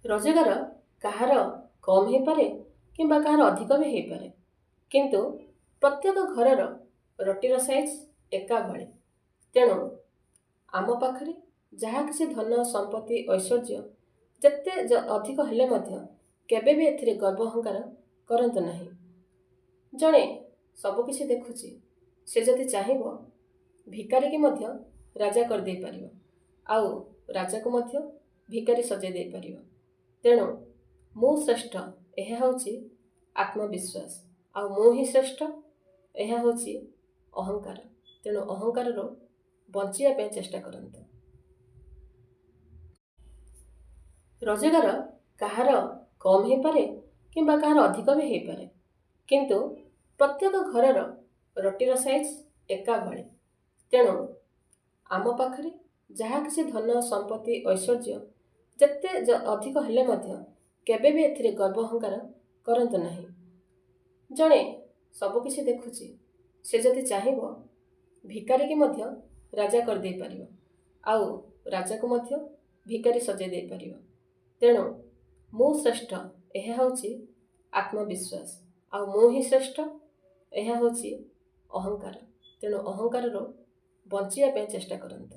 ରୋଜଗାର କାହାର କମ୍ ହେଇପାରେ କିମ୍ବା କାହାର ଅଧିକ ବି ହେଇପାରେ, କିନ୍ତୁ ପ୍ରତ୍ୟେକ ଘରର ରୋଟିର ସାଇଜ୍ ଏକା ଭଳି। ତେଣୁ ଆମ ପାଖରେ ଯାହା କିଛି ଧନ ସମ୍ପତ୍ତି ଐଶ୍ୱର୍ଯ୍ୟ ଯେତେ ଅଧିକ ହେଲେ ମଧ୍ୟ କେବେ ବି ଏଥିରେ ଗର୍ବ ଅହଙ୍କାର କରନ୍ତୁ ନାହିଁ। ଜଣେ ସବୁକିଛି ଦେଖୁଛି, ସେ ଯଦି ଚାହିଁବ ଭିକାରୀକି ମଧ୍ୟ ରାଜା କରିଦେଇପାରିବ, ଆଉ ରାଜାକୁ ମଧ୍ୟ ଭିକାରୀ ସଜେଇ ଦେଇପାରିବ। ତେଣୁ ମୁଁ ଶ୍ରେଷ୍ଠ, ଏହା ହେଉଛି ଆତ୍ମବିଶ୍ୱାସ, ଆଉ ମୁଁ ହିଁ ଶ୍ରେଷ୍ଠ, ଏହା ହେଉଛି ଅହଙ୍କାର। ତେଣୁ ଅହଙ୍କାରରୁ ବଞ୍ଚିବା ପାଇଁ ଚେଷ୍ଟା କରନ୍ତୁ। ରୋଜଗାର କାହାର କମ୍ ହେଇପାରେ କିମ୍ବା କାହାର ଅଧିକ ବି ହେଇପାରେ, କିନ୍ତୁ ପ୍ରତ୍ୟେକ ଘରର ରୋଟିର ସାଇଜ୍ ଏକା ଭଳି। ତେଣୁ ଆମ ପାଖରେ ଯାହା କିଛି ଧନ ସମ୍ପତ୍ତି ଐଶ୍ୱର୍ଯ୍ୟ ଯେତେ ଅଧିକ ହେଲେ ମଧ୍ୟ କେବେ ବି ଏଥିରେ ଗର୍ବ ଅହଙ୍କାର କରନ୍ତୁ ନାହିଁ। ଜଣେ ସବୁକିଛି ଦେଖୁଛି, ସେ ଯଦି ଚାହିଁବ ଭିକାରୀକି ମଧ୍ୟ ରାଜା କରିଦେଇପାରିବ, ଆଉ ରାଜାକୁ ମଧ୍ୟ ଭିକାରୀ ସଜେଇ ଦେଇପାରିବ। ତେଣୁ ମୁଁ ଶ୍ରେଷ୍ଠ, ଏହା ହେଉଛି ଆତ୍ମବିଶ୍ୱାସ, ଆଉ ମୁଁ ହିଁ ଶ୍ରେଷ୍ଠ, ଏହା ହେଉଛି ଅହଙ୍କାର। ତେଣୁ ଅହଙ୍କାରରୁ ବଞ୍ଚିବା ପାଇଁ ଚେଷ୍ଟା କରନ୍ତୁ।